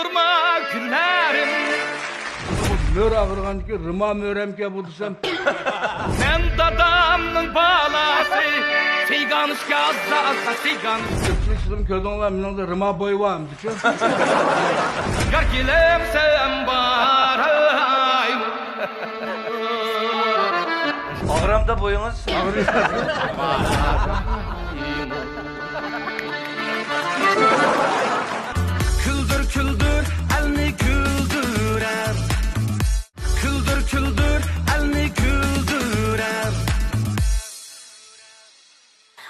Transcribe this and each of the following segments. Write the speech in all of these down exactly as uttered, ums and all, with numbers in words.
سۇندۇرما گۈللەرىم. مۆر ئاغرىغاندىكىن رىما مۆرەمكەن بۇ دېسەم. مەن دادامنىڭ بالاسى، سىگانىشكا ئاززا ئاززا سىگانىشكا. كۆپچىلىك سىزمۇ كۆردۈڭلار، مېنىڭدە رىما بوي بارمىدىچۇ؟ يار كېلەمسەن باراي. ئاغرامدا بويىڭىز؟ كۈلدۈر كۈلدۈر ئەلنى كۈلدۈرەر. كۈلدۈر كۈلدۈر ئەلنى كۈلدۈرەر.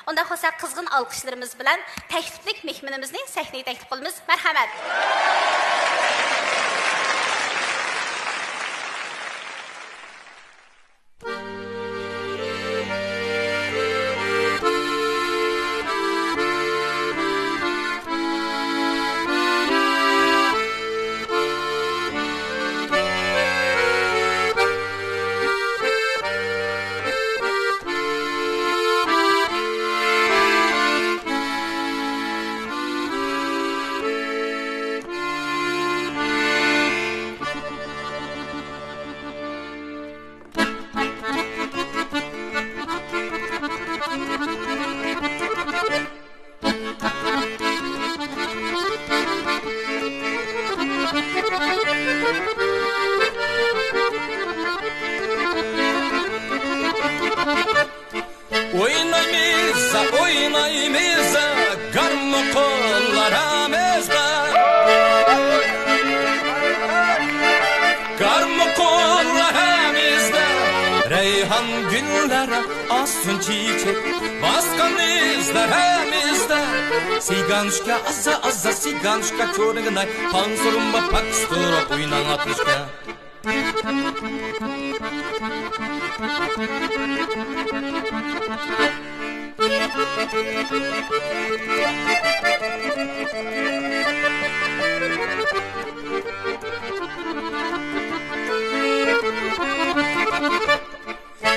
ئۇنداق بولسا قىزغىن ئالقىشلىرىمىز بىلەن تەكلىپلىك مېھمىنىمىزنى سەھنىگە تەكلىپ قىلىمىز. مەرھەمەت. ئوينايمىز، ئوينايمىز، گارموقونلار ھەممىمىزدە. گارموقونلار ھەممىمىزدە. رەيھان گۈللەر ئاسسۇن چېچەك، باسقان ئىزلار ھەممىمىزدە. سىگانۇشكا ئاززا ئاززا، سىگانۇشكا چورنىگىناي، پانسۇرۇمبا پاكىستۇرۇپ ئويناڭ ئاتۇشكا.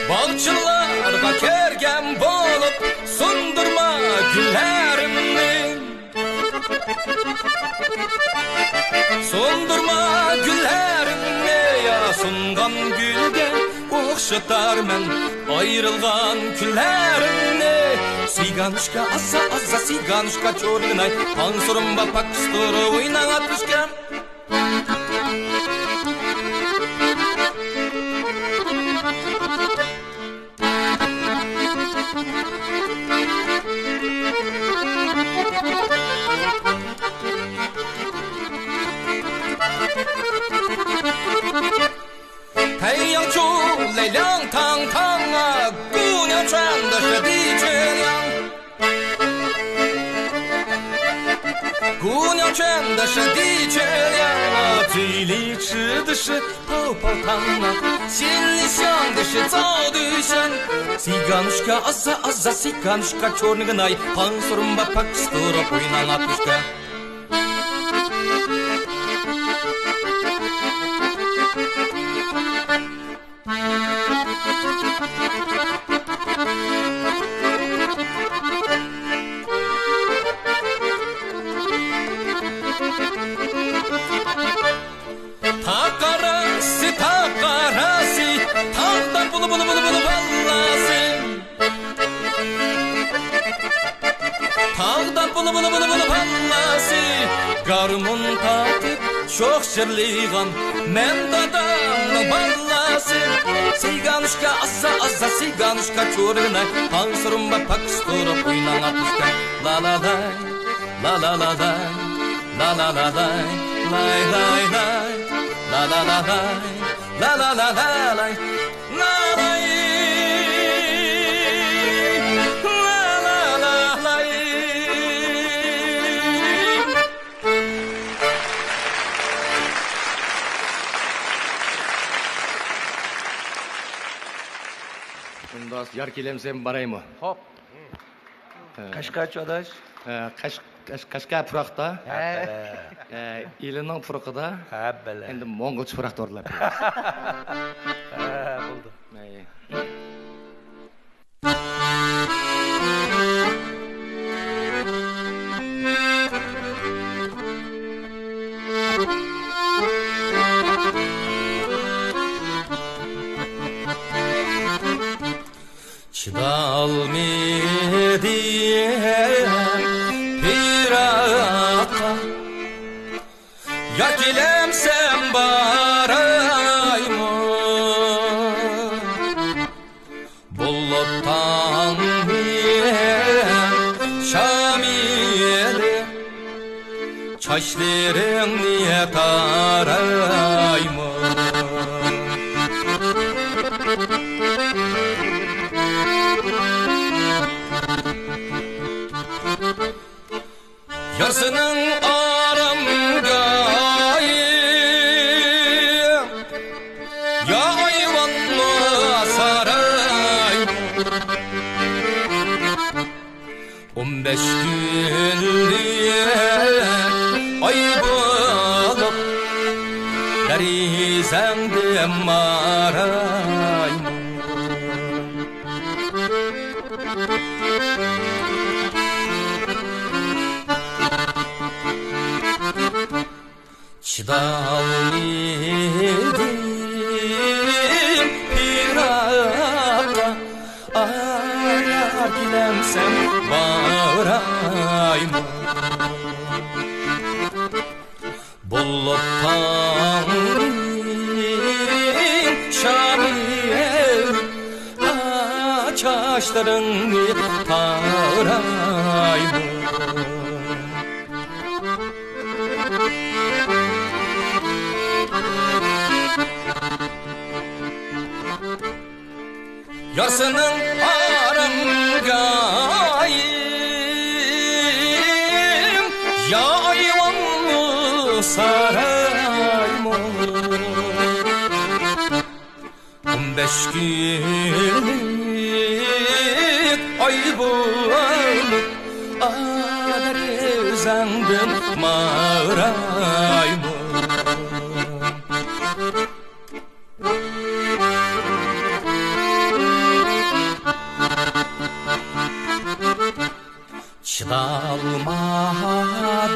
باغچىلارغا كىرگەن بولۇپ، سۇندۇرما گۈللىرىمنى. سۇندۇرما گۈللىرىمنى، يا سۇنغان گۈلگە ئوخشىتارمەن ئايرىلغان كۈنلىرىمنى. سىگانۇشكا ئاززا ئاززا، سىگانۇشكا چورنىگىناي، پانسۇرۇمبا پاكىستۇرۇپ ئويناڭ ئاتۇشكا. تاغ قاراسى، تاغ قاراسى، تاغدا بۇلا، بۇلا، بۇلا، بۇلا باللاسى. تاغدا بۇلا، بۇلا، بۇلا، بۇلا باللاسى. گارمون تارتىپ شوخ جىرلىغان مەن دادامنىڭ باللاسى. سىگانۇشكا ئاززا، ئاززا، سىگانۇشكا چورىناي، پانسۇرۇمبا پاكىستۇرۇپ ئويناڭ ئاتۇشكا. لا لا لاي، لا لا لا لاي، لا لا لا لاي، لاي لاي لاي، لا لا لا لاي، لا لا لا لا لاي، لا لاي، لا لا لا لاي. شۇنداق، يار كېلەمسەن بارايمۇ؟ خوپ. ھە. قەشقەرچە ئاداش. ھە، قەش-، قەش-، قەشقەر پۇراقتا. ھە. ھە، ئىلىنىڭ پۇرىقىدا. ھە، بەلە. ئەمدى موڭغۇلچە پۇراق تورلاپ. ھە، بولدى. ھەي. يار كېلەمسەن بارايمۇ؟ بولۇپ تاڭنى شامىلى، چاچلىرىڭنى تارايمۇ؟ يار سېنىڭ ئارامگاھىڭ، يا ئايۋانلىق ساراي. ئون بەش كۈنلۈك ئاي بولۇپ، دېرىزەڭدىن مارايمۇ؟ چىدالمىدىم پىراققا، ئايار كېلەمسەن بارايمۇ؟ بولۇپ تاڭنىڭ شامى، چاچلىرىڭنى تارايمۇ؟ يار سېنىڭ ئارامگاھىڭ، يا ئايۋانلىق سارايمۇ؟ ئون بەش كۈنلۈك ئاي بولۇپ، ئادەر ئۆزەڭدىن مارايمۇ؟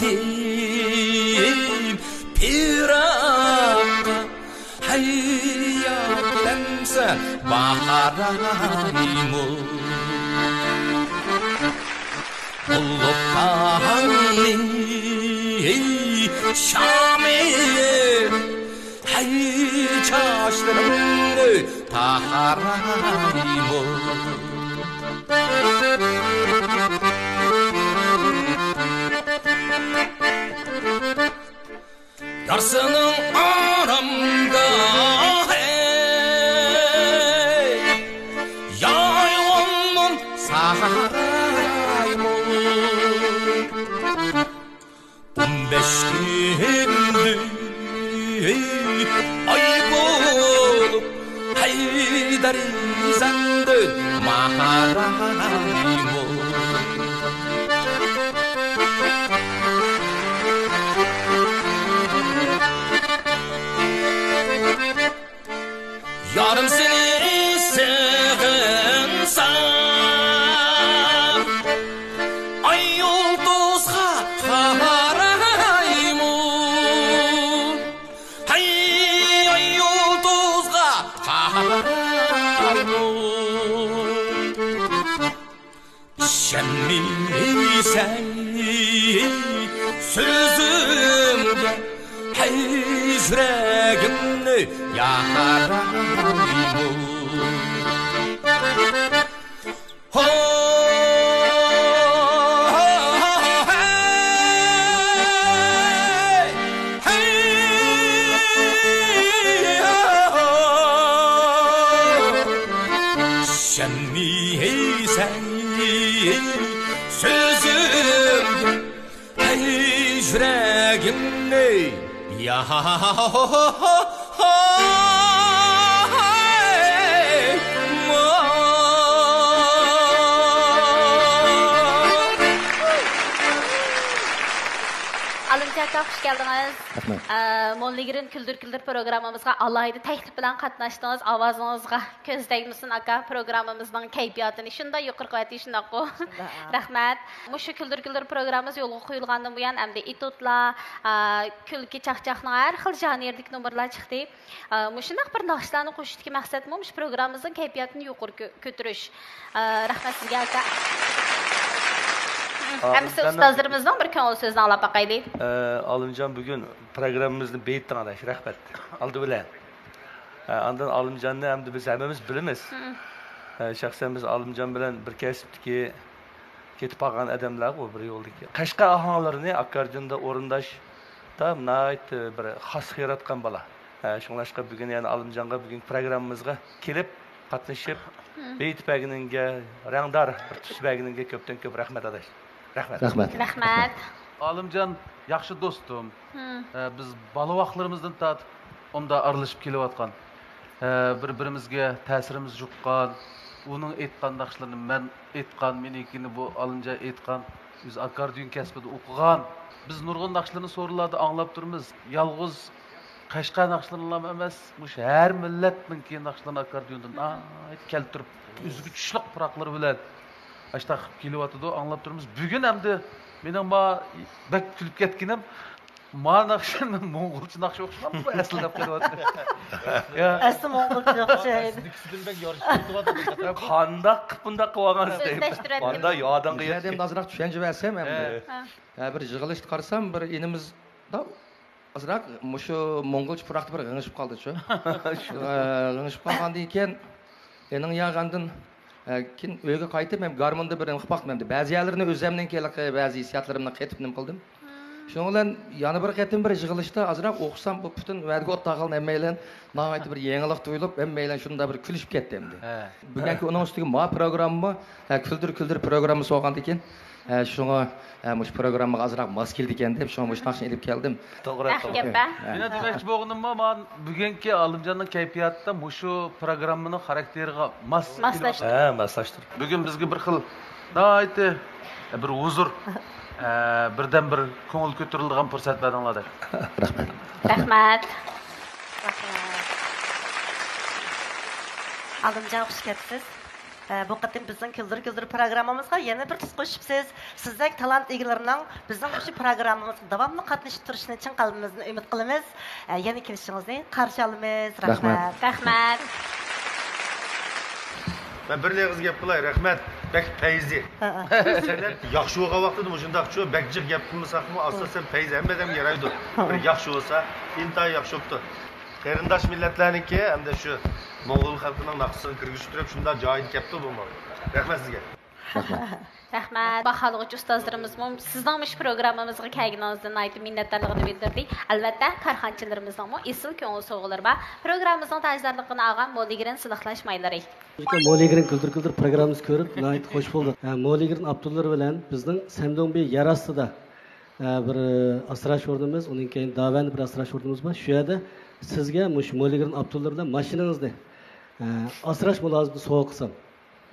چىدالمادىم پىراققا، ھەي يار كېلەمسەن بارايمۇ؟ بولۇپ تاڭنىڭ شامى، ھەي چاچلىرىڭنى تارايمۇ؟ يار سېنىڭ ئارامگاھىڭ، يا ئايۋانلىق سارايمۇ؟ ئون بەش كۈنلۈك ئاي بولۇپ، ھەي دېرىزەڭدىن مارايمۇ؟ يارىم سېنى سېغىنسام، ئاي يۇلتۇزغا قارايمۇ؟ ھەي ئاي يۇلتۇزغا قارايمۇ؟ ئىشەنمىسەڭ سۆزۈمگە، ھەي يۈرەكىمنى يارايمۇ؟ ھو، ھەي، ھەي، ھو. ئىشەنمىسەڭ سۆزۈمگە، ھەي يۈرەكىمنى يا، ئالىمجان ئاكا، خۇش كەلدىڭىز. رەھمەت. ئە، موللىگرىن كۈلدۈر كۈلدۈر پروگراممىمىزغا ئالاھىدە تەكلىپ بىلەن قاتناشتىڭىز. ئاۋازىڭىزغا كۆز تەگمىسۇن، ئاكا، پروگراممىمىزنىڭ كەيپىياتىنى شۇنداق يۇقىرى قىلىۋەتتى، شۇنداققۇ؟ شۇنداق. رەھمەت. مۇشۇ كۈلدۈر كۈلدۈر پروگراممىمىز يولغا قويۇلغاندىن بۇيان، ئەمدى ئېتيۇدلار، ئا، كۈلكە چاقچاقنىڭ ھەر خىل ژانىرىدىكى نومۇرلار چىقتى. ئا، مۇشۇنداق بىر ناخشىلارنى قوشۇشتىكى مەقسەتمۇ مۇشۇ پروگراممىمىزنىڭ كەيپىياتىنى يۇقىرى كۆ-، كۆتۈرۈش. ئا، رەھمەت سىزگە، ئاكا. ھەممىسى ئۇستازلىرىمىزنىڭ بىر كۆڭۈل سۆزىنى ئاڭلاپ باقايلى. ئە، ئالىمجان بۈگۈن پروگراممىمىزنى بېيىتتىڭ، ئاداش، رەھمەت. ئالدى بىلەن. ئە، ئاندىن ئالىمجاننى ئەمدى بىز ھەممىمىز بىلىمىز. مم. ئە، شەخسەن بىز ئالىمجان بىلەن بىر كەسىپتىكى كېتىپ قالغان ئادەملەر، ئۇ بىر يولدىكى. قەشقەر ئاھاڭلىرىنى ئاككوردىيوندا ئورۇنداشتا ناھايىتى بىر خاسلىق ياراتقان بالا. ھە، شۇڭلاشقا بۈگۈن يەنە ئالىمجانغا بۈگۈنكى پروگراممىمىزغا كېلىپ قاتنىشىپ، مم. بېيىتىپ بەرگىنىڭگە، رەڭدار بىر تۈس بەرگىنىڭگە كۆپتىن كۆپ رەھمەت، ئاداش. رەھمەت. رەھمەت. رەھمەت. ئالىمجان ياخشى دوستۇم. مم. ئە، بىز بالا ۋاقىتلىرىمىزدىن تارتىپ ئۇندا ئارىلىشىپ كېلىۋاتقان. ئە، بىر-بىرىمىزگە تەسىرىمىز يۇققان. ئۇنىڭ ئېيتقان ناخشىلىرىنى مەن ئېيتقان، مېنىڭكىنى بۇ ئالىمجان ئېيتقان. ئۆزى ئاككوردىيون كەسپىدە ئوقۇغان. بىز نۇرغۇن ناخشىلىرىنى سورۇنلاردا ئاڭلاپ تۇرىمىز. يالغۇز قەشقەر ناخشىلىرىنىلا ئەمەس، مۇشۇ ھەر مىللەتنىڭكى ناخشىلىرىنى ئاككوردىيوندىن ناھايىتى كەلتۈرۈپ، ئۆزىگە چۈشلۈك پۇراقلىرى بىلەن ئاشۇنداق قىلىپ كېلىۋاتىدۇ، ئاڭلاپ تۇرىمىز. بۈگۈن ئەمدى مېنىڭ ما بەك كۈلۈپ كەتكىنىم، ما ناخشا موڭغۇلچە ناخشا ئوخشىمامدۇ بۇ ئەسلى دەپ قېلىۋاتىدۇ. يا. ئەسلى موڭغۇلچە ناخشا ئىدى. سىزنىڭكىسىدىن بەك يارىشىپ كېتىۋاتىدۇ. قانداق قىلىپ بۇنداق قىلىۋالغان سىز؟ ئۆزلەشتۈرەتتىم. ماندا يادىڭغا يېتىپ. ئازراق چۈشەنچە بەرسەم ئەمدى. ھە. ھە، بىر يىغىلىشتا قارىسام، بىر ئىنىمىز ئازراق مۇشۇ موڭغۇلچە پۇراقتا بىر غىڭشىپ قالدىچۇ. ئە، غىڭشىپ قالغاندىن كېيىن، ئېنىڭ ياغاندىن، ئە، كېيىن ئۆيگە قايتىپ، مەن گارموندا بىر ئېنىق باقتىم ئەمدى. بەزى يەرلىرىنى ئۆزەمنىڭكى ھېلىقى بەزى ھېسسىياتلىرىمنى قېتىپ نېمە قىلدىم. شۇنىڭ بىلەن يەنە بىر قېتىم بىر يىغىلىشتا ئازراق ئوقۇسام، بۇ پۈتۈن ۋەدىگە ئوت تاغىلىن ھەممەيلەن ناھايىتى بىر يېڭىلىق تۇيۇلۇپ، ھەممەيلەن شۇنداق بىر كۈلۈشۈپ كەتتى ئەمدى. ھە. بۈگۈنكى ئۇنىڭ ئۈستىگە ما پروگراممىمۇ، ھە، كۈلدۈر كۈلدۈر پروگراممىسى بولغاندىكىن، ھە، شۇڭا، ھە، مۇشۇ پروگراممىغا ئازراق ماس كېلىدىكەن دەپ، شۇڭا مۇشۇ ناخشىنى ئېلىپ كەلدىم. توغرا، ئەھ، توغرا. گەپە. ھە. مېنىڭ دېمەكچى بولغىنىممۇ، ما بۈگۈنكى ئالىمجاننىڭ كەيپىياتىدا مۇشۇ پروگراممىنىڭ خاراكتېرىغا ماس ماسلاشتۇرۇپ. ھە، ماسلاشتۇرۇپ. بۈگۈن بىزگە بىر خىل ناھايىتى بىر ھۇزۇر، ئە، بىردەم بىر كۆڭۈل كۆتۈرۈلىدىغان پۇرسەت بەردىڭلار دەپ. رەھمەت. رەھمەت. رەھمەت. ئالىمجان، خۇش كەپسىز. ئە، بۇ قېتىم بىزنىڭ كۈلدۈر كۈلدۈر پروگراممىمىزغا يەنە بىر تۇس قوشۇپسىز. سىزدەك تالانت ئىگىلىرىنىڭ بىزنىڭ مۇشۇ پروگراممىمىزغا داۋاملىق قاتنىشىپ تۇرۇشىنى چىن قەلبىمىزدىن ئۈمىد قىلىمىز. ئە، يەنە كېلىشىڭىزنى قارشى ئالىمىز. رەھمەت. رەھمەت. رەھمەت. مەن بىر ئېغىز گەپ قىلاي، رەھمەت. بەك پەيزى. ھە، ھە. سەنئەت ياخشى بولغان ۋاقتىدا مۇشۇنداقچۇ، بەك جىق گەپ قىلمىساقمۇ، ئاساسەن پەيزى ھەممە ئادەمگە يارايدۇ. بىر ياخشى بولسا، ئىنتايىن ياخشى بوپتۇ. قېرىنداش مىللەتلەرنىڭكى ھەمدە شۇ موڭغۇل خەلقىنىڭ ناخشىسىنى كىرگۈزۈپ تۇرۇپ، شۇنداق جايىدا كەپتۇ بۇمۇ. رەھمەت سىزگە. رەھمەت. باھالىغۇچى ئۇستازلىرىمىزمۇ سىزنىڭ مۇشۇ پروگراممىمىزغا كەلگىنىڭىزدىن ناھايىتى مىننەتدارلىقىنى بىلدۈردى. ئەلۋەتتە، كارخانىچىلىرىمىزنىڭمۇ ئېسىل كۆڭۈل سوۋغىلىرى بار. پروگراممىمىزنىڭ تاجدارلىقىنى ئالغان مولىگرىن سىلىقلاش مايلىرى. مولىگرىن كۈلدۈر كۈلدۈر پروگراممىمىزنى كۆرۈپ ناھايىتى خوش بولدۇق. ھە، مولىگرىن ئاپتورلىرى بىلەن بىزنىڭ سەندۇڭبى يەر ئاستىدا، ھە، بىر ئاسراش ئورنىمىز، ئۇنىڭ كېيىن داۋەندە بىر ئاسراش ئورنىمىز بار. شۇ يەردە سىزگە مۇشۇ مولىگرىن ئاپتورلىرى بىلەن ماشىنىڭىزنى، ھە، ئاسراش مۇلازىمىتىنى سوۋغا قىلسام.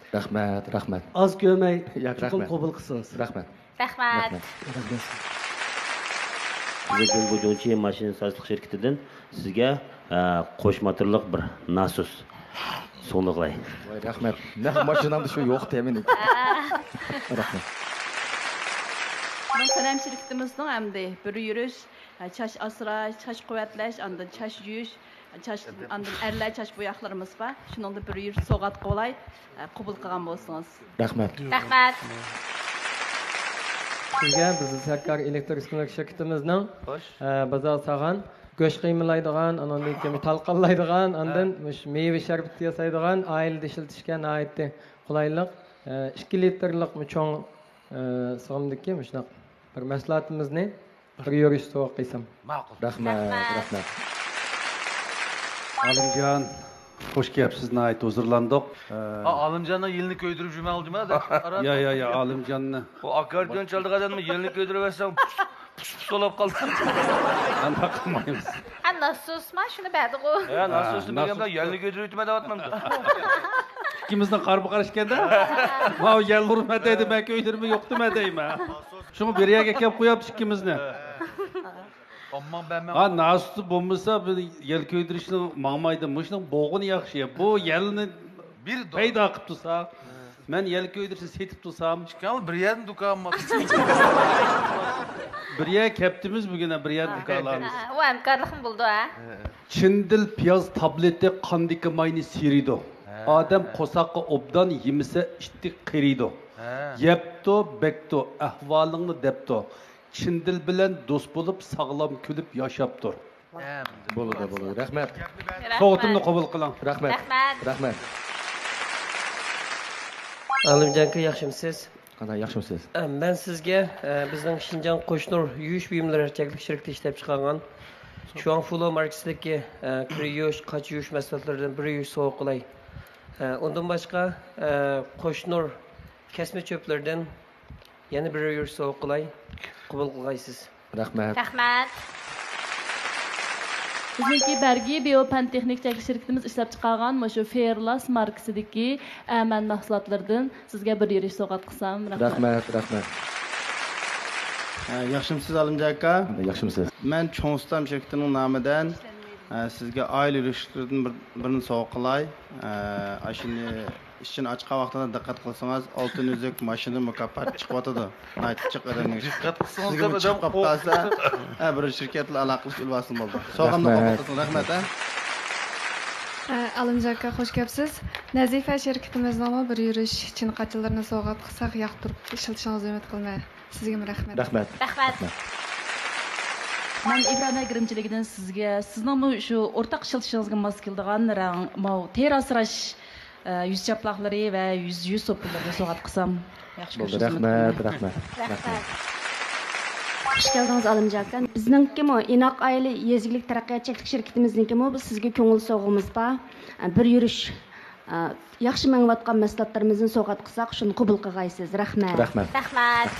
رەھمەت، رەھمەت. ئاز كۆرمەي، ياق، چوقۇم رەھمەت. قوبۇل قىلسىڭىز. رەھمەت. رەھمەت. رەھمەت. رەھمەت. بىزنىڭ بۇ جۇڭچى ماشىنا سازلىق شىركىتىدىن سىزگە، ئە، قوش موتورلۇق بىر ناسوس سوۋغا قىلاي. ۋاي، رەھمەت. نەق ماشىنامدا شۇ يوق تېمىنى. رەھمەت. بۇنىڭ سەنەم شىركىتىمىزنىڭ ئەمدى بىر يۈرۈش، ئە، چاچ ئاسراش، چاچ قۇۋۋەتلەش، ئاندىن چاچ يۇيۇش، چاچ، ئاندىن ئەرلەر چاچ بوياقلىرىمىز بار. شۇنىڭدىن بىر يۈرۈش سوۋغات قىلاي، قوبۇل قىلغان بولسىڭىز. رەھمەت. رەھمەت. سىزگە بىز سەركار ئېلېكتر ئۈسكۈنىلەر شىركىتىمىزنىڭ، خوش. ئە، بازار ساغان گۆش قىيمىلايدىغان، ئاناندىن كېيىن تالقانلايدىغان، ئاندىن مۇشۇ مېۋە شەربىتى ياسايدىغان، ئائىلىدە ئىشلىتىشكە ناھايىتى قولايلىق، ئە، ئىككى لىتىرلىق چوڭ، ئە، سىغىمدىكى مۇشۇنداق بىر مەھسۇلاتىمىزنى بىر يۈرۈش سوۋغا قىلسام. ماقۇل. رەھمەت، رەھمەت. رەھمەت. ئالىمجان، خوش كەپسىز، ناھايىتى ھۇزۇرلاندۇق. ئا، ئالىمجاننىڭ يېلىنى كۆيدۈرۈپ جۈمە ئالدىما؟ يا، يا، يا، ئالىمجاننى. ئۇ ئاككوردىيون چالىدىغان ئادەمنىڭ يېلىنى كۆيدۈرۈۋەتسەڭ، پۇس، پۇس، پۇس بولاپ قالدى. ئانداق قىلمايمىز. ھە، ناسوسما شۇنى بەردىغۇ. ھە، ناسوسنى ھە، بەرگەن بىلەن ناسوس. يەلنى كۆيدۈرۈۋېتىمەن دەۋاتمامدۇ؟ ئىككىمىزنىڭ قارىمۇ قارشى ئىكەندە. ماۋۇ يەل ئۇرما دەيدۇ، مەن كۆيدۈرمە يوقتىمەن دەيمەن. شۇڭا بىر يەرگە ئەكەپ قوياپتۇ ئىككىمىزنى. ھا، ناسوسى بولمىسا، بىر يەل كۆيدۈرۈشنىڭ ماڭمايدۇ. مۇشۇنىڭ بولغىنى ياخشى. بۇ يەلنى پەيدا قىلىپ تۇرسا، مەن يەل كۆيدۈرۈشنى سېتىپ تۇرسام. ئىككىڭلار بىر يەردىن دۇكان. بىر يەرگە كەپتىمىز بۈگۈن، بىر يەردىن دۇكانلارمىز. ھا، ئۇ ھەمكارلىقمۇ بولىدۇ، ھە؟ چىندىل پىياز تابلېتى قاندىكى ماينى سىيرىيدۇ. ھە. ئادەم قورساققا ئوبدان يېمىسە، ئىتتىك قېرىيدۇ. يەپتۇ، بەكتۇ، ئەھۋالىڭنى دەپتۇ. چىن دىل بىلەن دوست بولۇپ، ساغلام كۈلۈپ ياشاپ تۇر. بولىدۇ، بولىدۇ. رەھمەت. سوۋغىتىمنى قوبۇل قىلىڭ. رەھمەت. رەھمەت. رەھمەت. ئالىمجان ئاكا، ياخشىمۇسىز؟ قانداق، ياخشىمۇسىز؟ ئە، مەن سىزگە، ئە، بىزنىڭ شىنجاڭ قوشنۇر يۇيۇش بۇيۇملىرى چەكلىك شىركىتى ئىشلەپچىقارغان شۇاڭفۇلو ماركىسىدىكى، ئە، كىر يۇيۇش، قاچا يۇيۇش مەھسۇلاتلىرىدىن بىر يۇيۇش سوۋغا قىلاي. ئە، ئۇندىن باشقا، ئە، قوشنۇر كەسمە چۆپلىرىدىن يەنە بىر يۈرۈش سوۋغا قىلاي. قوبۇل قىلغايسىز. رەھمەت. رەھمەت. بىزنىڭكى بەرگى بىيو پەن تېخنىك چەكلىك شىركىتىمىز ئىشلەپچىقارغان مۇشۇ فېئىرلاس ماركىسىدىكى ئەمەن مەھسۇلاتلىرىدىن سىزگە بىر يۈرۈش سوۋغات قىلسام. رەھمەت. رەھمەت، رەھمەت. ئە، ياخشىمۇسىز، ئالىمجان ئاكا؟ ياخشىمۇسىز؟ مەن چوڭ ئۇستام شىركىتىنىڭ نامىدىن، ئە، سىزگە ئائىلە يۈرۈشلىرىدىن بىر، بىرنى سوۋغا قىلاي. ئە، ئاشۇنى ئىچىنى ئاچقان ۋاقتىدا دىققەت قىلسىڭىز، ئالتۇن ئۈزۈك ماشىنا مۇكاپاتى چىقىۋاتىدۇ. ناھايىتى جىق ئادەمنىڭ ئىشى. دىققەت قىلسىڭىز، سىزگىمۇ چىقىپ قاپتۇ دېسە، ھە، بىر شىركەت بىلەن ئالاقىلىشىپ ئېلىۋالسىڭىز بولدى. سوۋغامنى قوبۇل قىلسىڭىز، رەھمەت، ھە. ئە، ئالىمجان ئاكا، خوش كەپسىز. نەزىفە شىركىتىمىزنىڭمۇ بىر يۈرۈش چىن قاچىلىرىنى سوۋغات قىلساق ياقتۇرۇپ ئىشلىتىشىڭىزنى ئۈمىد قىلىمەن. سىزگىمۇ رەھمەت. رەھمەت. رەھمەت. مەن ئىبرانە گىرىمچىلىكىدىن سىزگە، سىزنىڭمۇ شۇ ئورتاق ئىشلىتىشىڭىزگە ماس كېلىدىغان رەڭ ماۋۇ تېرە ئاسراش، ئە، يۈز چاپلاقلىرى ۋە يۈز، يۈز سوپۇنلىرىنى سوۋغات قىلسام ياخشى بولدى. كۆرىسىز. رەھمەت، رەھمەت. رەھمەت. خۇش كەلدىڭىز، ئالىمجان ئاكا. بىزنىڭكىمۇ ئىناق ئائىلە يېزا ئىگىلىك تەرەققىيات چەكلىك شىركىتىمىزنىڭكىمۇ سىزگە كۆڭۈل سوۋغىمىز بار. بىر يۈرۈش، ئە، ياخشى مېڭىۋاتقان مەھسۇلاتلىرىمىزنى سوۋغات قىلساق، شۇنى قوبۇل قىلغايسىز. رەھمەت. رەھمەت. رەھمەت.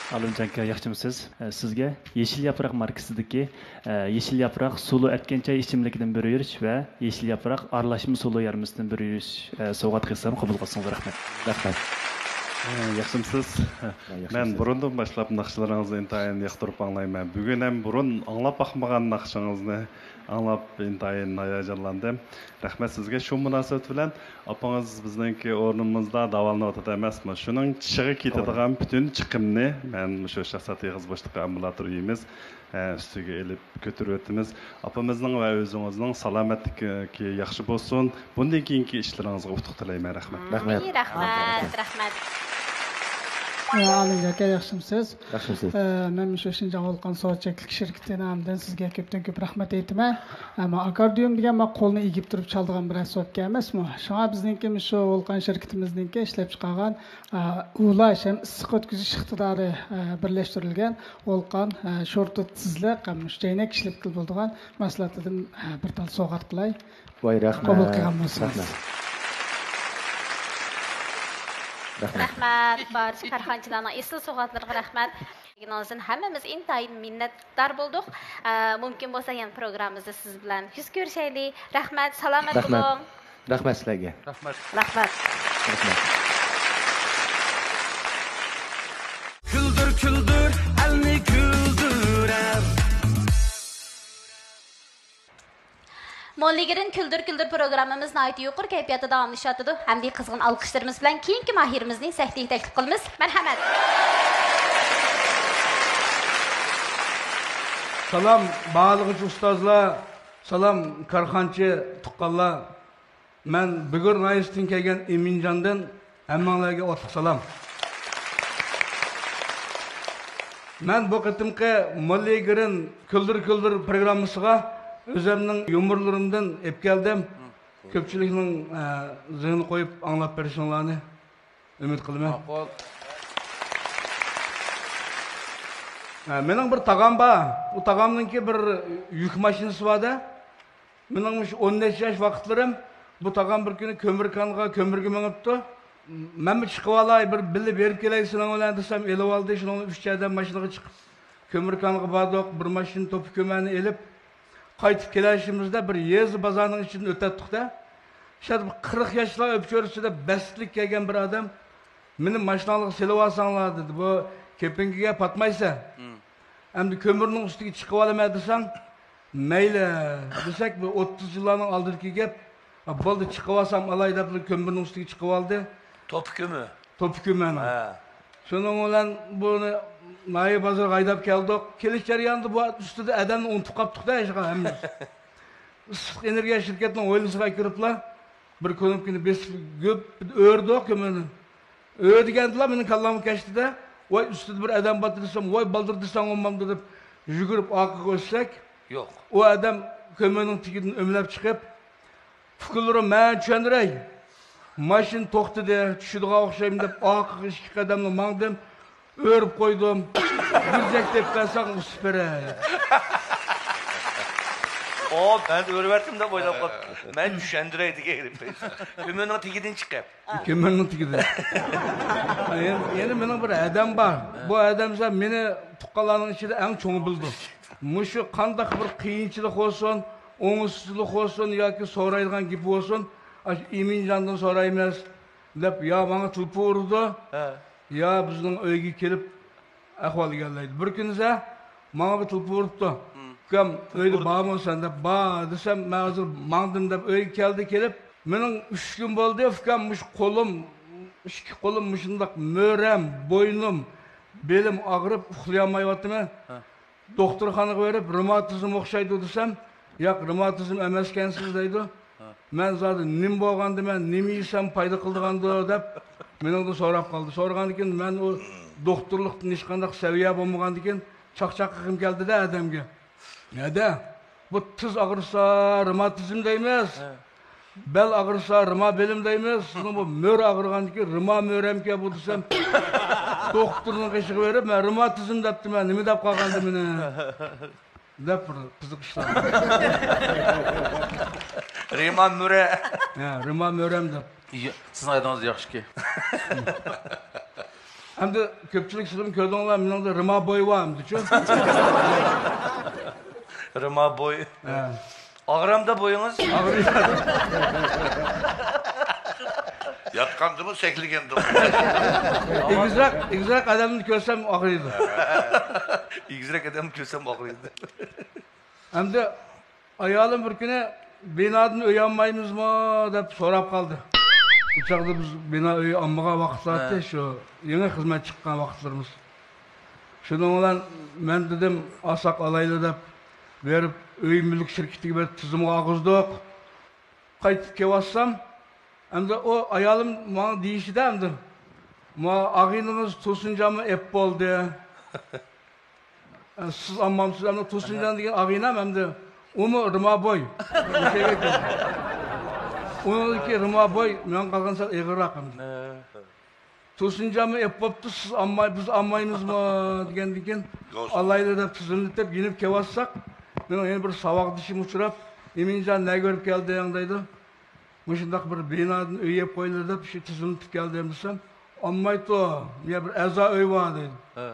ئالىمجان ئاكا، ياخشىمۇسىز؟ ئە، سىزگە يېشىل ياپراق ماركىسىدىكى، ئە، يېشىل ياپراق سۇلۇ ئەتكەن چاي ئىچىملىكىدىن بىر يۈرۈش ۋە يېشىل ياپراق ئارىلاشما سۇلۇ يارمىسىدىن بىر يۈرۈش، ئە، سوۋغات قىلسام قوبۇل قىلسىڭىز رەھمەت. رەھمەت. ئە، ياخشىمۇسىز؟ ياخشىمۇسىز؟ مەن بۇرۇندىن باشلاپ ناخشىلىرىڭىزنى ئىنتايىن ياقتۇرۇپ ئاڭلايمەن. بۈگۈن ھەم بۇرۇن ئاڭلاپ باقمىغان ناخشىڭىزنى ئاڭلاپ ئىنتايىن ھاياجانلاندىم. رەھمەت سىزگە. شۇ مۇناسىۋەت بىلەن ئاپىڭىز بىزنىڭكى ئورنىمىزدا داۋالىنىۋاتىدۇ ئەمەسمۇ؟ شۇنىڭ چىشىغا كېتىدىغان پۈتۈن چىقىمنى مەن مۇشۇ شاھزات ئېغىز بوشلۇقى ئامبۇلاتور ئۆيىمىز، ئە، ئۈستىگە ئېلىپ كۆتۈرۈۋېتىمىز. ئاپىمىزنىڭ ۋە ئۆزىڭىزنىڭ سالامەتلىكى ياخشى بولسۇن. بۇندىن كېيىنكى ئىشلىرىڭىزغا ئۇتۇق تىلەيمەن. رەھمەت. رەھمەت. رەھمەت. رەھمەت. ئالىم ئاكا، ياخشىمۇسىز؟ ياخشىمۇسىز؟ ئە، مەن مۇشۇ شىنجاڭ ۋولقان سودا چەكلىك شىركىتى نامىدىن سىزگە كۆپتىن كۆپ رەھمەت ئېيتىمەن. ئەمما ئاكاردىيۇم دېگەن مانا قولنى ئېگىپ تۇرۇپ چالىدىغان بىرەر سوپكە ئەمەسمۇ؟ شۇڭا بىزنىڭكى مۇشۇ ۋولقان شىركىتىمىزنىڭكى ئىشلەپچىقارغان، ئە، ئۇلاش ھەم ئىسسىق ئۆتكۈزۈش ئىقتىدارى، ئە، بىرلەشتۈرۈلگەن ۋولقان، ئە، شورتۇت تېزلىق ھەم مۇشۇ چەينەك ئىشلەتكىلى بولىدىغان مەھسۇلاتىدىن، ئە، بىر تال سوۋغات قىلاي. ۋاي، رەھمەت. قوبۇل قىلغان بولسىڭىز. رەھمەت. رەھمەت. رەھمەت. بارچە كارخانىچىلارنىڭ ئېسىل سوۋغاتلىرىغا رەھمەت. دېگىنىڭىزدىن ھەممىمىز ئىنتايىن مىننەتدار بولدۇق. ئە، مۇمكىن بولسا يەنە پروگراممىمىزدا سىز بىلەن يۈز كۆرۈشەيلى. رەھمەت، سالامەت بولۇڭ. رەھمەت سىلەرگە. رەھمەت. رەھمەت. رەھمەت. كۈلدۈر، كۈلدۈر، ئەلنى كۈلدۈرەر. موللىگرىن كۈلدۈر كۈلدۈر پروگراممىمىز ناھايىتى يۇقىرى كەيپىياتتا داۋاملىشىۋاتىدۇ. ئەمدى قىزغىن ئالقىشلىرىمىز بىلەن كېيىنكى ماھىرىمىزنى سەھنىگە تەكلىپ قىلىمىز. مەرھەمەت! سالام، باھالىغۇچى ئۇستازلار، سالام، كارخانىچى تۇغقانلار. مەن بۈگۈر ناھىيەسىدىن كەلگەن ئىمىنجاندىن ھەممىڭلارگە ئوتلۇق سالام. مەن بۇ قېتىمقى موللىگرىن كۈلدۈر كۈلدۈر پروگراممىسىغا ئۆزۈمنىڭ يۇمۇرلىرىمدىن ئېلىپ كەلدىم. كۆپچىلىكنىڭ، ئە، زېھىنىغا قويۇپ ئاڭلاپ بېرىشىڭلارنى ئۈمىد قىلىمەن. ماقۇل. ئە، مېنىڭ بىر تاغام بار. ئۇ تاغامنىڭكى بىر يۈك ماشىنىسى بار-دە. مېنىڭ مۇشۇ ئون نەچچە ياش ۋاقىتلىرىم، بۇ تاغام بىر كۈنى كۆمۈركانغا كۆمۈرگە مېڭىپتۇ. مەنمۇ چىقىۋالاي، بىر بىللە بېرىپ كېلەي سېنىڭ بىلەن دېسەم، ئېلىۋالدى. شۇنىڭ بىلەن ئۈچ ھەدە ماشىنىغا چىقىپ، كۆمۈركانغا باردۇق. بىر ماشىنا توپا كۆمۈرنى ئېلىپ، قايتىپ كېلىشىمىزدە بىر يېزا بازارنىڭ ئىچىدىن ئۆتەتتۇق-دە. شۇ يەردە بىر قىرىق ياشلار ئۆپچۆرىسىدە بەستلىك كەلگەن بىر ئادەم، مېنى ماشىناڭلارغا سېلىۋالساڭلار، دېدى. بۇ كېپىنگىگە پاتمايسەن. ئەمدى كۆمۈرنىڭ ئۈستىگە چىقىۋالىمەن دېسەڭ، مەيلى دېسەك، بۇ ئوتتۇز يىللارنىڭ ئالدىدىكى گەپ. بولدى، چىقىۋالسام ئالاي دەپلا كۆمۈرنىڭ ئۈستىگە چىقىۋالدى. توپا كۆمۈر. توپا كۆمۈرنى. ھە. شۇنىڭ بىلەن بۇنى ناھىيە بازىرىغا ھەيدەپ كەلدۇق. كېلىش جەريانىدا بۇ ئۈستىدە ئادەمنى ئۇنتۇپ قاپتۇق-دە، ھەممىمىز. ئىسسىق ئېنېرگىيە شىركەتنىڭ ھويلىسىغا كىرىپلا، بىر كونوپكىنى بېسىپ، گۈپ ئۆردۇق كۆمۈرنى. ئۆ دېگەندىلا مېنىڭ كاللامغا كەچتى-دە، ۋاي، ئۈستىدە بىر ئادەم باتتى دېسەم، ۋاي، بالدۇر دېسەڭ بولمامدۇ دەپ يۈگۈرۈپ ئارقىغا ئۆتسەك، يوق. ئۇ ئادەم كۆمۈرنىڭ تېگىدىن ئۆمىلەپ چىقىپ، ئۇكىلىرىم، مەن چۈشەندۈرەي. ماشىنا توختىدى، چۈشىدىغان ئوخشايمەن دەپ ئارقىغا ئىككى قەدەملا ماڭدىم. ئۆرۈپ قويدۇم. گۈرزەك دەپ بەرسەڭ ئۇسۇپ بېرەي. ئو، مەن ئۆرۈۋەتتىم دەپ ئويلاپ قاپتۇ. مەن چۈشەندۈرەي دېگەن. كۆمۈرنىڭ تېگىدىن چىقىپ. كۆمۈرنىڭ تېگىدە. يەنە، يەنە مېنىڭ بىر ھەدەم بار. بۇ ھەدەم دېسەم مېنى تۇغقانلارنىڭ ئىچىدە ئەڭ چوڭى بىلىدۇ. مۇشۇ قانداق بىر قىيىنچىلىق بولسۇن، ئوڭۇشسىزلىق بولسۇن ياكى سورايدىغان گېپى بولسۇن، ئاشۇ ئىمىنجاندىن سورايمىز دەپ يا ماڭا تېلېفون ئۇرىدۇ، ھە. يا بىزنىڭ ئۆيگە كېلىپ ئەھۋال ئىگىلەيدۇ. بىر كۈنى دېسە، ماڭا بىر تېلېفون ئۇرۇپتۇ. مم. «ئۇكام، ئۆيدە بارمۇ سەن؟» دەپ. «بار» دېسەم، «مەن ھازىر ماڭدىم» دەپ ئۆيگە كەلدى. كېلىپ، «مېنىڭ ئۈچ كۈن بولدى، ئۇكام، مۇشۇ قولۇم، ئىككى قولۇم مۇشۇنداق مۈرەم، بوينۇم، بېلىم ئاغرىپ، ئۇخلىيالمايۋاتىمەن. ھە. دوختۇرخانىغا بېرىپ، رېماتىزم ئوخشايدۇ» دېسەم، «ياق، رېماتىزم ئەمەسكەنسىز» دەيدۇ. ھە. مەن زادى نېمە بولغاندىمەن، نېمە يېسەم پايدا قىلىدىغاندۇ دەپ مېنىڭدىن سوراپ قالدى. سورىغاندىن كېيىن مەن ئۇ دوختۇرلۇقتىن ھېچقانداق سەۋىيە بولمىغاندىكىن چاقچاق قىلغۇم كەلدىدە ئادەمگە. ھەدە، بۇ تىز ئاغرىسا رېماتىزم دەيمىز، ھە. بەل ئاغرىسا رېما بېلىم دەيمىز، سىزنىڭ بۇ مۈرە ئاغرىغاندىكىن رېما مۈرەمكەن بۇ دېسەم، دوختۇرنىڭ قېشىغا بېرىپ، مەن رېماتىزم دەپتىمەن، نېمە دەپ قالغاندى مېنى؟ دەپ بىر قىزىق ئىشلار. رېما مۈرە. ھە، رېما مۈرەم دەپ. يا، سىزنىڭ ئادىڭىز ياخشىكى. ئەمدى كۆپچىلىك سىزمۇ كۆردۈڭلار، مېنىڭدە رېما بوي بار ئەمدىچۇ. رېما بوي. ھە. ئاغرامدا بويىڭىز؟ ئاغرىيدۇ. ياتقاندىمۇ، سەكلىگەندىمۇ؟ ئېگىزرەك، ئېگىزرەك ئادەمنى كۆرسەم ئاغرىيدۇ. ئېگىزرەك ئادەمنى كۆرسەم ئاغرىيدۇ. ئەمدى ئايالىم بىر كۈنى «بىنادىن ئۆي ئالمايمىزمۇ؟» دەپ سوراپ قالدى. ئۇ چاغدا بىز بىنا ئۆي ئالمىغان ۋاقىتلار ئىدى، ھە. شۇ يېڭى خىزمەت چىققان ۋاقىتلىرىمىز. شۇنىڭ بىلەن مەن دېدىم، «ئالساق ئالايلى» دەپ بېرىپ، ئۆي مۈلۈك شىركىتىگە بېرىپ تىزىمغا ئالغۇزدۇق. قايتىپ كېلىۋاتسام، ئەمدى ئۇ ئايالىم ماڭا دېيىشىدە ئەمدى، «ما ئاغىنىڭىز تۇرسۇنجانمۇ ئېپ بولدى.» سىز ئالمامسىز؟ ئەمدى تۇرسۇنجان دېگەن ئاغىنەم ئەمدى ئۇمۇ رېما بوي. ئۇنىڭدىكى رېما بوي مېڭە قالغان سەل ئېغىرراق ئەمدى. تۇرسۇنجانمۇ ئېپ بوپتۇ، سىز ئالماي، بىز ئالمايمىزمۇ دېگەندىن كېيىن، ئالايلى دەپ تىزىملىتىپ يېنىپ كېلىۋاتساق، مېنىڭ يەنە بىر ساۋاقدىشىم ئۇچراپ، ئىمىنجان نەگە بېرىپ كەلدىڭ دەيدۇ. مۇشۇنداق بىر بىنادىن ئۆي ئېپ قويىلى دەپ شۇ تىزىملىتىپ كەلدىم دېسەم، ئالمايتتۇ، يا بىر ئەزا ئۆي بار دەيدۇ. ھە.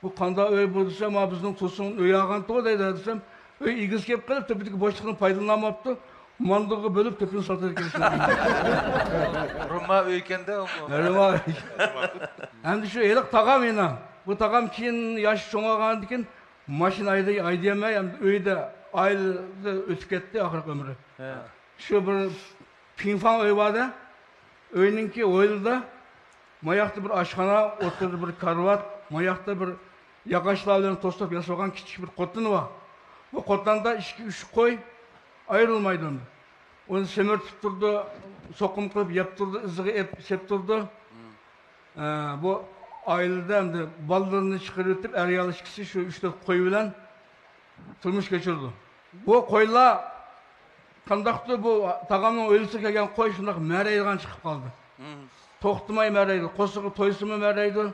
بۇ قانداق ئۆي بۇ دېسەم، ھا بىزنىڭ تۇرسۇن ئۆي ئالغانتىغۇ دەيدۇ دېسەم، ئۆي ئىگىسى كېلىپ قېلىپ تۆپىدىكى بوشلۇقنى پايدىلىنالماپتۇ، ماندۇرغا بۆلۈپ تۆپىنى ساتىدىكەن. رېما ئۆي ئىكەندە ئۇ. رېما ئۆي. ئەمدى شۇ ھېلىقى تاغام يەنە، بۇ تاغام كېيىن ياش چوڭايغاندىن كېيىن ماشىنا ھەيدەي-، ھەيدىيەلمەي، ئەمدى ئۆيدە، ئائىلىدە ئۆتۈپ كەتتى ئاخىرقى ئۆمرى. ھە. شۇ بىر پىڭفاڭ ئۆي بار-دە، ئۆينىڭكى ھويلىدا، ماياقتا بىر ئاشخانا، ئوتتۇرىدا بىر كارىۋات، ماياقتا بىر ياغاچلار بىلەن توسۇپ ياسالغان كىچىك بىر قوتان بار. بۇ قوتاندا ئىككى، ئۈچ قوي ئايرىلمايدۇ. ئۇنى سېمىرتىپ تۇرىدۇ، سوقۇم قىلىپ يەپ تۇرىدۇ، ئىزىغا ئېپ-، سېلىپ تۇرىدۇ. ئە، بۇ ئائىلىدە ئەمدى بالىلىرىنى چىقىرىۋېتىپ، ئەر-ئايال ئىككىسى شۇ ئۈچ-تۆت قوي بىلەن تۇرمۇش كەچۈرىدۇ. بۇ قويلار قانداقتۇر بۇ تاغامنىڭ ھويلىسىغا كەلگەن قوي شۇنداق مەرەيدىغان چىقىپ قالدى. مم. توختىماي مەرەيدۇ، قورسىقى تويسىمۇ مەرەيدۇ،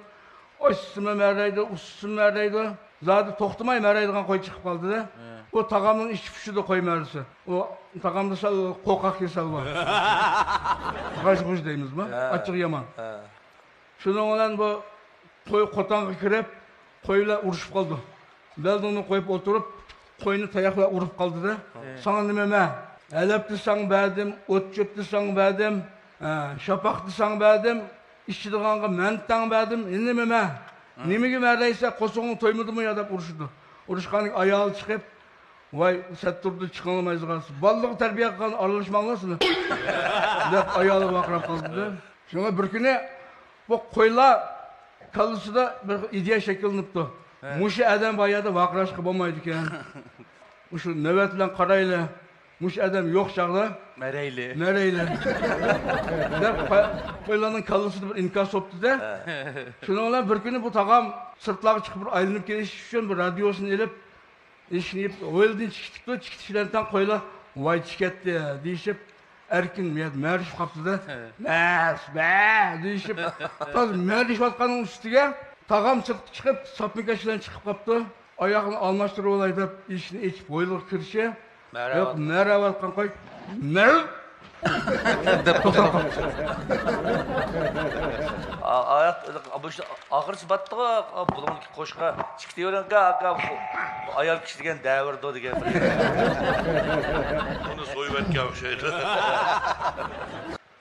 ئاچسىمۇ مەرەيدۇ، ئۇسسىمۇ مەرەيدۇ. زادى توختىماي مەرەيدىغان قوي چىقىپ قالدى-دە. ھە. ئۇ تاغامنىڭ ئىچى پۇشىدۇ قوي مەرىسى. ئۇ تاغامدا سەل قورقاق كېسەل بار. غاژ-غۇژ دەيمىزمۇ؟ ھە. ئاچچىقى يامان. ھە. شۇنىڭ بىلەن بۇ قوي قوتانغا كىرىپ، قوي بىلەن ئۇرۇشۇپ قالىدۇ. بەلدىڭنى قويۇپ ئولتۇرۇپ، قوينى تاياق بىلەن ئۇرۇپ قالدى-دە. ھە. ساڭا نېمە مەن؟ ھەلەپ دېسەڭ بەردىم، ئوت-چۆپ دېسەڭ بەردىم، ھە، شاپاق دېسەڭ بەردىم، ئىچىدىغانغا مەنتەڭ بەردىم، يەنە نېمە مەن؟ ھە. نېمىگە مەرەيسە، قورسىقىڭ تويمىدىمۇ يا دەپ ئۇرۇشىدۇ. ئۇرۇشقاندىن كېيىن ئايالى چىقىپ، ۋاي، سەت تۇردى، چىقىڭلار مايزىغا. بالىلىقى تەربىيە قىلغان ئارىلاشماڭلار سىلەر. دەپ ئايالىغا ۋارقىراپ قالدى-دە. شۇڭا بىر كۈنى بۇ قويلار كاللىسىدا بىر ئىدىيە شەكىللىنىپتۇ. ھە. مۇشۇ ئادەم بار يەردە ۋارقىراشقا بولمايدىكەن. مۇشۇ نۆۋەت بىلەن قارايلى. مۇشۇ ئادەم يوق چاغدا مەرەيلى. مەرەيلى. دەپ قا-، قويلارنىڭ كاللىسىدا بىر ئىنكاس بوپتۇ-دە. شۇنىڭ بىلەن بىر كۈنى بۇ تاغام سىرتلارغا چىقىپ بىر ئايلىنىپ كېلىش ئۈچۈن بىر رادىيوسىنى ئېلىپ، ئىشىنىپ، ھويلىدىن چىقىپ كېتىپتۇ. چىقىپ كېتىش بىلەن تەڭ قويلار ۋاي چىكەتتى دېيىشىپ، ئەركىن مەرىشىپ قاپتۇ-دە. مەس، مە دېيىشىپ، تازا مەرىشىۋاتقاننىڭ ئۈستىگە تاغام سىرتقا چىقىپ، ساپما كەش بىلەن چىقىپ قاپتۇ. ئاياغنى ئالماشتۇرۇۋالاي دەپ ئىشىكنى ئېچىپ ھويلىغا كىرىشى، يوق، مەرەۋاتقان قوي، مەرەۋ دەپ توختاپ قاپتۇ. ئا-، ئاياق، بۇ ئىشنى ئاخىرسى باتتىغۇ، بۇلۇڭدىكى قوشقا چىقىتىۋېرىڭكا، ئاكا، بۇ ئايال كىشى دېگەن دەۋردۇ دېگەن بىر. ئۇنى سويۇۋەتكەن ئوخشايدۇ.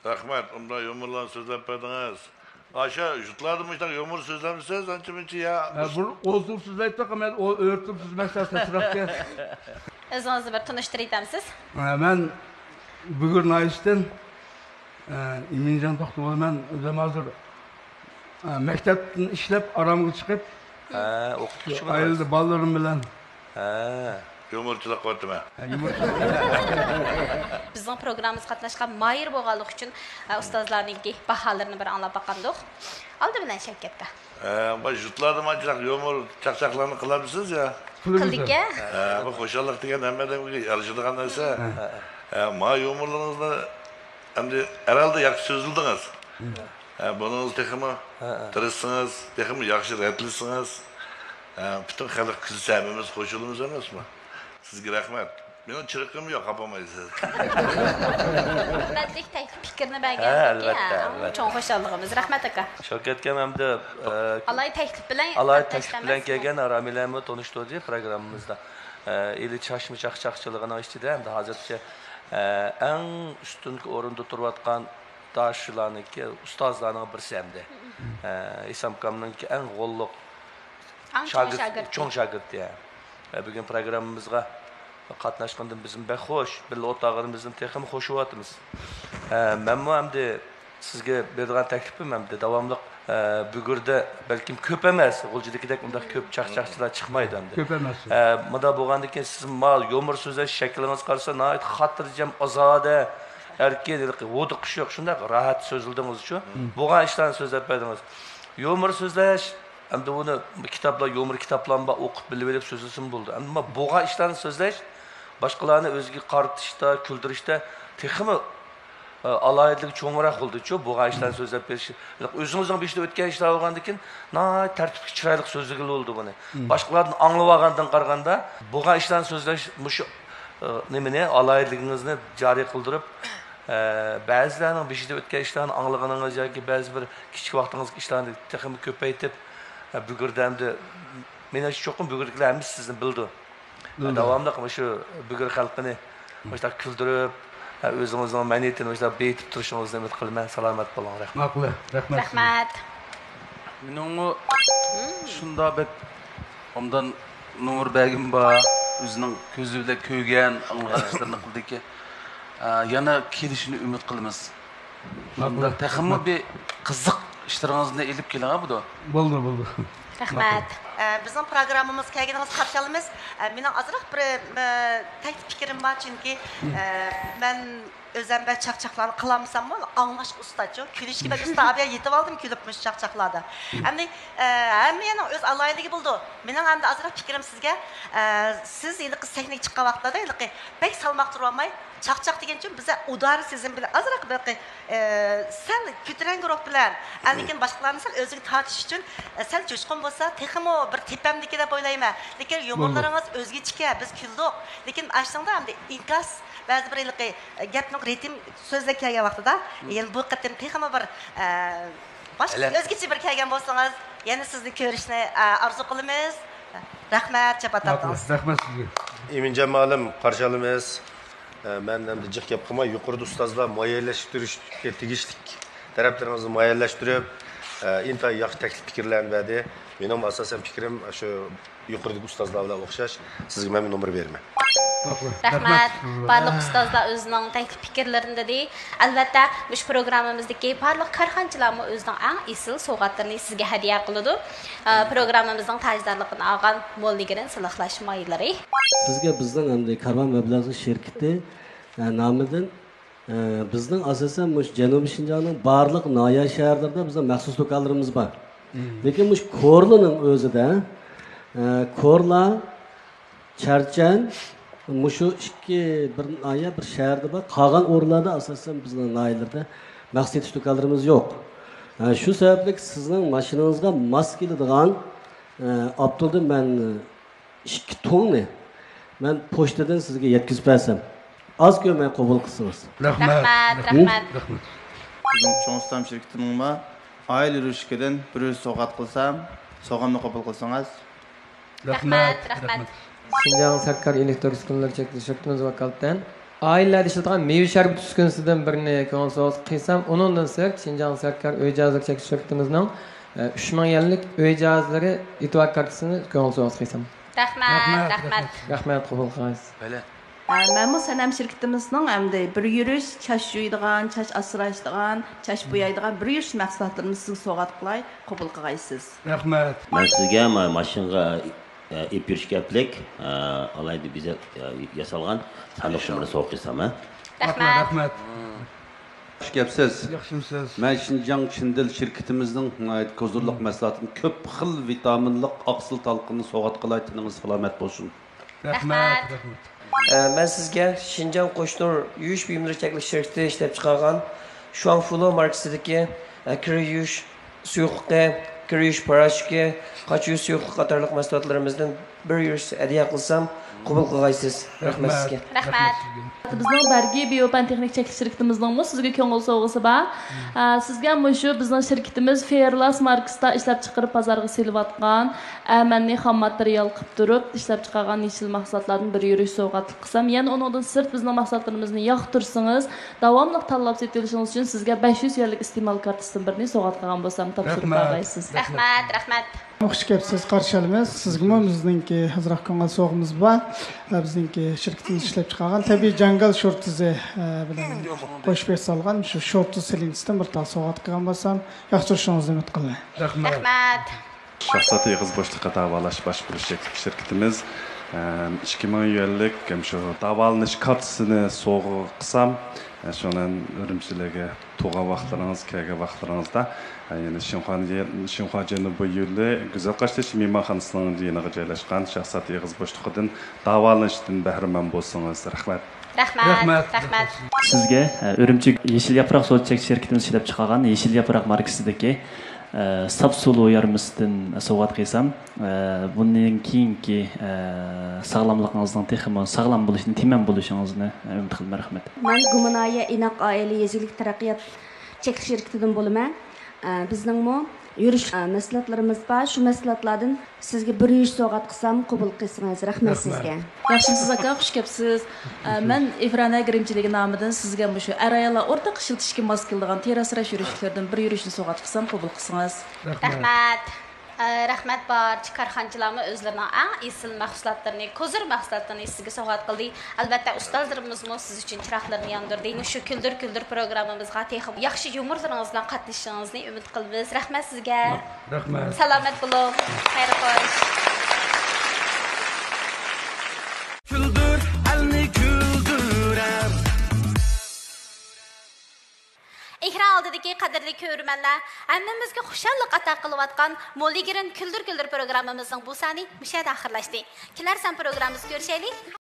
رەھمەت، ئۇنداق يۇمۇرلارنى سۆزلەپ بەردىڭىز. ئاشۇ يۇرتلاردا مۇشۇنداق يۇمۇر سۆزلەمسىز، ئانچە-مۇنچە يا؟ ھە، بۇرۇن ئوزۇق سۆزلەيتتۇق، مەن ئۆرتۈپ سۆزلىمەكتە سەسرەپكەن. ئۆزىڭىزنى بىر تونۇشتۇرۇۋېتەمسىز؟ ھە، مەن بۈگۈر ناھىيەسىدىن، ئە، ئىمىنجان توختى بولىمەن. ئۆزۈم ھازىر، ئە، مەكتەپتىن ئىشلەپ، ئارامغا چىقىپ، ھە، ئوقۇتقۇچىمۇ ئائىلىدە بالىلىرىم بىلەن. ھە. يۇمۇرچىلىق قىلىۋاتىمەن. ھە، يۇمۇرچىلىق. بىزنىڭ پروگراممىمىزغا قاتناشقان ماھىر بولغانلىقى ئۈچۈن، ئە، ئۇستازلارنىڭكى باھالىرىنى بىر ئاڭلاپ باقامدۇق. ئالدى بىلەن شەۋكەتكە. ئە، بۇ يۇرتلاردا مانچىلاق يۇمۇر چاقچاقلارنى قىلامسىز يا؟ قىلىدىكەن. ھە، بۇ خۇشاللىق دېگەن ھەممە ئادەمگە يارىشىدىغان نەرسە. ھە، ما يۇمۇرلىرىڭىزنى ئەمدى ھەرھالدا ياخشى سۆزلىدىڭىز. ھە، بۇنىڭىز تېخىمۇ تىرىشسىڭىز، تېخىمۇ ياخشى رەتلىسىڭىز، ھە، پۈتۈن خەلق كۈلسە، ھەممىمىز خوش بولىمىز ئەمەسمۇ؟ سىزگە رەھمەت. مېنىڭ چىرىكىم يوق، خاپا بولمايسىز. ھۆرمەتلىك تەكلىپ پىكىرنى ھە، بەرگەنلىكى، ئەلۋەتتە، ھە، ئەلۋەتتە. چوڭ خۇشاللىقىمىز. رەھمەت، ئاكا. شەۋكەتكەم ئەمدى، ئە، ئالاھىدە تەكلىپ بىلەن، ئالاھىدە تەكلىپ بىلەن كەلگەن رامىلەمۇ تونۇشتۇردى پروگراممىمىزدا. ئە، ئىلى چاچما چاقچاقچىلىقىنىڭ ئىچىدە ئەمدى ھازىرچە، ئە، ئەڭ ئۈستۈنكى ئورۇندا تۇرۇۋاتقان داشلارنىڭكى، ئۇستازلارنىڭ بىرسى ئەمدى. ئە، ھېسام ئاكامنىڭكى ئەڭ غوللۇق ئەڭ چوڭ شاگىرت، شاگىرتى. چوڭ شاگىرتى، ھە. ئە، بۈگۈن پروگراممىمىزغا قاتناشقىنىدىن بىزمۇ بەك خوش، بىللە ئولتۇرغىنىمىزدىن تېخىمۇ خوش بولۇۋاتىمىز. ئە، مەنمۇ ئەمدى سىزگە بېرىدىغان تەكلىپىم ئەمدى داۋاملىق، ئە، بۈگۈردە بەلكىم كۆپ ئەمەس، غۇلجىدىكىدەك ئۇنداق كۆپ چاقچاقچىلار چىقمايدۇ ئەمدى. كۆپ ئەمەس. ئە، مۇنداق بولغاندىن كېيىن سىز ما يۇمۇر سۆزلەش شەكلىڭىزگە قارىسا ناھايىتى خاتىرجەم، ئازادە، ئەركىن، ھېلىقى ھودۇقۇش يوق، شۇنداق راھەت سۆزلىدىڭىزچۇ. بولغان ئىشلارنى سۆزلەپ بەردىڭىز. يۇمۇر سۆزلەش، ئەمدى ئۇنى كىتابلار، يۇمۇر كىتابلارمۇ بار، ئوقۇپ بىلىۋېلىپ سۆزلىسىمۇ بولىدۇ. ئەمما بولغان ئىشلارنى سۆزلەش، باشقىلارنى ئۆزىگە قارىتىشتا، كۈلدۈرۈشتە تېخىمۇ، ئە، ئالاھىدىلىكى چوڭراق بولىدۇچۇ، بولغان ئىشلارنى سۆزلەپ بېرىش. ئۆزىڭىزنىڭ بېشىدا ئۆتكەن ئىشلار بولغاندىكىن ناھايىتى تەرتىپلىك، چىرايلىق سۆزلىگىلى بولىدۇ بۇنى. باشقىلاردىن ئاڭلىۋالغاندىن قارىغاندا، بولغان ئىشلارنى سۆزلەش مۇشۇ، ئە، نېمىنى، ئالاھىدىلىكىڭىزنى جارى قىلدۇرۇپ، ئە، بەزىلەرنىڭ بېشىدا ئۆتكەن ئىشلارنى ئاڭلىغىنىڭىز ياكى بەزى بىر كىچىك ۋاقتىڭىزدىكى ئىشلارنى تېخىمۇ كۆپەيتىپ، ئە، بۈگۈردە ئەمدى مېنىڭچە چوقۇم بۈگۈردىكىلەر ھەممىسى سىزنى بىلىدۇ. بىلىدۇ. داۋاملىق مۇشۇ بۈگۈر خەلقىنى مۇشۇنداق كۈلدۈرۈپ، ھە، ئۆزىڭىزنىڭ مەنىيىتىنى مۇشۇنداق بېيىتىپ تۇرۇشىڭىزنى ئۈمىد قىلىمەن. سالامەت بولۇڭ. رەھمەت. ماقۇل. رەھمەت سىزگە. رەھمەت. مېنىڭمۇ شۇنداق بەك ئوبدان نومۇر بەرگىنىم بار. ئۆزىنىڭ كۆزى بىلەن كۆرگەن، ئاڭلىغان ئىشلىرىنى قىلدىكى، ئە، يەنە كېلىشىنى ئۈمىد قىلىمىز. شۇنداق تېخىمۇ بىر قىزىق ئىشلىرىڭىزنى ئېلىپ كېلىڭ، ھە، بۇدۇ. بولدى، بولدى. رەھمەت. ئە، بىزنىڭ پروگراممىمىزغا كەلگىنىڭىزگە قارشى ئالىمىز. ئە، مېنىڭ ئازراق بىر، ئە، تەكلىپ پىكرىم بار، چۈنكى، ئە، مەن ئۆزۈم بەك چاقچاقلارنى قىلالمىساممۇ، ئاڭلاشقا ئۇستاچۇ، كۈلۈشكە بەك ئۇستا. ئابىيا يېتىۋالدىم كۈلۈپ مۇشۇ چاقچاقلاردا. ئەمدى، ئە، ھەممە يەرنىڭ ئۆز ئالاھىدىلىكى بولىدۇ. مېنىڭ ئەمدى ئازراق پىكرىم سىزگە. ئە، سىز ھېلىقى سەھنىگە چىققان ۋاقىتلاردا ھېلىقى بەك سالماق تۇرۇۋالماي، چاقچاق دېگەنچۇ بىزدە ئۇدار سېزىم بىلەن ئازراق بىر، ئە، سەل كۆتۈرەڭگۈ روھ بىلەن، ئە، لېكىن باشقىلارنى سەل ئۆزىگە تارتىش ئۈچۈن، ئە، سەل جۇشقۇن بولسا تېخىمۇ بىر تېپەمدىكى دەپ ئويلايمەن. لېكىن يۇمۇرلىرىڭىز ئۆزگىچىكەن، بىز كۈلدۇق. لېكىن ئاشۇنىڭدا ئەمدى ئىنكاس، بەزى بىر ھېلىقى، ئە، گەپنىڭ رىتىم سۆزلەپ كەلگەن ۋاقتىدا، يەنە بۇ قېتىم تېخىمۇ بىر، ئە، باشقىچە، ئۆزگىچە بىر كەلگەن بولسىڭىز، يەنە سىزنى كۆرۈشنى، ئە، ئارزۇ قىلىمىز. رەھمەت، جاپا تارتىڭىز. رەھمەت سىزگە. ئىمىنجان مۇئەللىم، قارشى ئالىمىز. ئە، مەن ئەمدى جىق گەپ قىلماي، يۇقىرىدا ئۇستازلار مۇئەييەنلەشتۈرۈشكە تېگىشلىك تەرەپلىرىڭىزنى مۇئەييەنلەشتۈرۈپ، ئە، ئىنتايىن ياخشى تەكلىپ پىكىرلەرنى بەردى. مېنىڭمۇ ئاساسەن پىكرىم شۇ يۇقىرىدىكى ئۇستازلار بىلەن ئوخشاش. سىزگە مەن بىر نومۇر بېرىمەن. رەھمەت. بارلىق ئۇستازلار ئۆزىنىڭ تەكلىپ پىكىرلىرىنى دېدى. ئەلۋەتتە، مۇشۇ پروگراممىمىزدىكى بارلىق كارخانىچىلارمۇ ئۆزىنىڭ ئەڭ ئېسىل سوۋغاتلىرىنى سىزگە ھەدىيە قىلىدۇ. ئە، پروگراممىمىزنىڭ تاجدارلىقىنى ئالغان مول نىگىرىن سىلىقلاش مايلىرى. بىزگە بىزنىڭ ئەمدى كارۋان مەبلەغ شىركىتى، ئە، نامىدىن ئە، بىزنىڭ ئاساسەن مۇشۇ جەنۇبىي شىنجاڭنىڭ بارلىق ناھىيە شەھەرلىرىدە بىزنىڭ مەخسۇس دۇكانلىرىمىز بار. لېكىن مۇشۇ كورلىنىڭ ئۆزىدە، ئە، كورلا، چەرچەن، مۇشۇ ئىككى بىر ناھىيە، بىر شەھەردە بار. قالغان ئورۇنلاردا ئاساسەن بىزنىڭ ناھىيەلەردە مەخسۇس سېتىش دۇكانلىرىمىز يوق. ئە، شۇ سەۋەبلىك سىزنىڭ ماشىنىڭىزغا ماس كېلىدىغان، ئە، ئاپتولدا مەن ئىككى توننى مەن پوچتىدىن سىزگە يەتكۈزۈپ بەرسەم، ئاز كۆرمەي قوبۇل قىلسىڭىز. رەھمەت، رەھمەت، رەھمەت. رەھمەت. بىزنىڭ چوڭ ئۇستام شىركىتىنىڭمۇ ئائىلە يۈرۈشلۈكىدىن بىر يۈرۈش سوۋغات قىلسام، سوۋغامنى قوبۇل قىلسىڭىز. رەھمەت، رەھمەت. شىنجاڭ سەركار ئېلېكتر ئۈسكۈنىلىرى چەكلىك شىركىتىمىز ۋاكالىتەن ئائىلىلەردە ئىشلىتىدىغان مېۋە شەربىتى ئۈسكۈنىسىدىن بىرنى كۆڭۈل سوۋغىسى قىلسام، ئۇنىڭدىن سىرت، شىنجاڭ سەركار ئۆي جاھازلىرى چەكلىك شىركىتىمىزنىڭ، ئە، ئۈچ مىڭ يۈەنلىك ئۆي جاھازلىرى ئېتىبار كارتىسىنى كۆڭۈل سوۋغىسى قىلسام. رەھمەت، رەھمەت. رەھمەت، قوبۇل قىلغايسىز. بەلى. ئە، مەنمۇ سەنئەم شىركىتىمىزنىڭ ئەمدى بىر يۈرۈش چاچ يۇيىدىغان، چاچ ئاسرايدىغان، چاچ بويايدىغان بىر يۈرۈش مەھسۇلاتلىرىمىزنى سىزگە سوۋغات قىلاي، قوبۇل قىلغايسىز. رەھمەت. مەن سىزگە ما-، ماشىنىغا، ئە، ئېلىپ يۈرۈش كەپلىك، ئە، ئالاھىدە بېزەپ، ئە، ياسالغان ساندۇق نومۇرنى سوۋغا قىلسام، ھە؟ رەھمەت. رەھمەت. خۇش كەپسىز. ياخشىمسىز؟ مەن شىنجاڭ چىندىل شىركىتىمىزنىڭ ناھايىتى ھۇزۇرلۇق مەھسۇلاتىدىن كۆپ خىل ۋىتامىنلىق ئاقسىل تالقىنىنى سوۋغات قىلاي، تېنىڭىز سالامەت بولسۇن. رەھمەت. رەھمەت. ئە، مەن سىزگە شىنجاڭ قوشتۇر يۇيۇش بۇيۇملىرى چەكلىك شىركىتى ئىشلەپچىقارغان شۇاڭفۇلو ماركىسىدىكى، ئە، كىر يۇيۇش سۇيۇقلۇقى، كىر يۇيۇش پاراشوكى، قاچا يۇيۇش سۇيۇقلۇقى قاتارلىق مەھسۇلاتلىرىمىزدىن بىر يۈرۈش ھەدىيە قىلسام، قوبۇل قىلغايسىز. رەھمەت سىزگە. رەھمەت. بىزنىڭ بەرگى بىيوپەن تېخنىك چەكلىك شىركىتىمىزنىڭمۇ سىزگە كۆڭۈل سوۋغىسى بار. ئە، سىزگە مۇشۇ بىزنىڭ شىركىتىمىز فېئرلاس ماركىسىدا ئىشلەپچىقىرىپ بازارغا سېلىۋاتقان ئەمەننى خام ماتېرىيال قىلىپ تۇرۇپ ئىشلەپچىقارغان يېشىل مەھسۇلاتلاردىن بىر يۈرۈش سوۋغاتلىق قىلسام، يەنە ئۇنىڭدىن سىرت بىزنىڭ مەھسۇلاتلىرىمىزنى ياقتۇرسىڭىز، داۋاملىق تاللاپ سېتىۋېلىشىڭىز ئۈچۈن سىزگە بەش يۈز يۈەنلىك ئىستېمال كارتىسىدىن بىرنى سوۋغات قىلغان بولسام، تاپشۇرۇپ بەرگەيسىز. رەھمەت، رەھمەت. خۇش كەپسىز، قارشى ئالىمىز. سىزگىمۇ بىزنىڭكى ئازراق كۆڭۈل سوۋغىمىز بار. بىزنىڭكى شىركىتىمىز ئىشلەپچىقارغان تەبىئىي جاڭگال شورتۇزى، ئە، بىلەن قوشۇپ ياسالغان شۇ شورتۇز سېلىنچىسىدىن بىر تال سوۋغات قىلغان بولسام، ياقتۇرۇشىڭىزنى ئۈمىد قىلىمەن. رەھمەت. رەھمەت. شاھزات ئېغىز بوشلۇقى داۋالاش باشقۇرۇش چەكلىك شىركىتىمىز، ئە، ئىككى مىڭ يۈەنلىك ھەم شۇ داۋالىنىش كارتىسىنى سوۋغا قىلسام، ئە، شۇنىڭ بىلەن ئۈرۈمچىلەرگە تۇغان ۋاقىتلىرىڭىز، كەلگەن ۋاقىتلىرىڭىزدا، ئە، يەنە شىنخۇا، شىنخۇا جەنۇبىي يولى گۈزەل قاشتېشى مېھمانخانىسىنىڭ يېنىغا جايلاشقان شاھزات ئېغىز بوشلۇقىدىن داۋالىنىشتىن بەھرىمەن بولسىڭىز. رەھمەت. رەھمەت، رەھمەت. رەھمەت. سىزگە، ئە، ئۈرۈمچى يېشىل ياپراق سودا چەكلىك شىركىتىمىز ئىشلەپچىقارغان يېشىل ياپراق ماركىسىدىكى، ئە، ساپ سۇلۇ يارمىسىدىن سوۋغات قىلسام، ئە، بۇندىن كېيىنكى، ئە، ساغلاملىقىڭىزنىڭ تېخىمۇ ساغلام بولۇشىنى، تېمەن بولۇشىڭىزنى ئۈمىد قىلىمەن. رەھمەت. مەن گۇما ناھىيە ئىناق ئائىلە يېزا ئىگىلىك تەرەققىيات چەكلىك شىركىتىدىن بولىمەن. ئە، بىزنىڭمۇ يۈرۈش، ئە، مەھسۇلاتلىرىمىز بار. شۇ مەھسۇلاتلاردىن سىزگە بىر يۈرۈش سوۋغات قىلسام، قوبۇل قىلسىڭىز. رەھمەت سىزگە. ياخشىمسىز ئاكا، خۇش كەپسىز. ئە، مەن ئىفرانە گىرىمچىلىكى نامىدىن سىزگە مۇشۇ ئەر-ئاياللار ئورتاق ئىشلىتىشكە ماس كېلىدىغان تېرە ئاسراش يۈرۈشلۈكلىرىدىن بىر يۈرۈشنى سوۋغات قىلسام، قوبۇل قىلسىڭىز. رەھمەت. رەھمەت. ئە، رەھمەت، بارچە كارخانىچىلارمۇ ئۆزلىرىنىڭ ئەڭ ئېسىل مەھسۇلاتلىرىنى، كوزىر مەھسۇلاتلىرىنى سىزگە سوۋغات قىلدى. ئەلۋەتتە، ئۇستازلىرىمىزمۇ سىز ئۈچۈن چىراغلىرىنى ياندۇردى. مۇشۇ كۈلدۈر كۈلدۈر پروگراممىمىزغا تېخىمۇ ياخشى يۇمۇرلىرىڭىز بىلەن قاتنىشىشىڭىزنى ئۈمىد قىلىمىز. رەھمەت سىزگە. رەھمەت. سالامەت بولۇڭ. خەير خوش. كۈلدۈر، ئەلنى كۈلدۈرەر. ئېكران ئالدىدىكى قەدىرلىك كۆرۈرمەنلەر، ھەممىمىزگە خۇشاللىق ئاتا قىلىۋاتقان مولىگرىن كۈلدۈر كۈلدۈر پروگراممىمىزنىڭ بۇ سانى مۇشۇ يەردە ئاخىرلاشتى. كېلەر سان پروگراممىمىزدا كۆرۈشەيلى.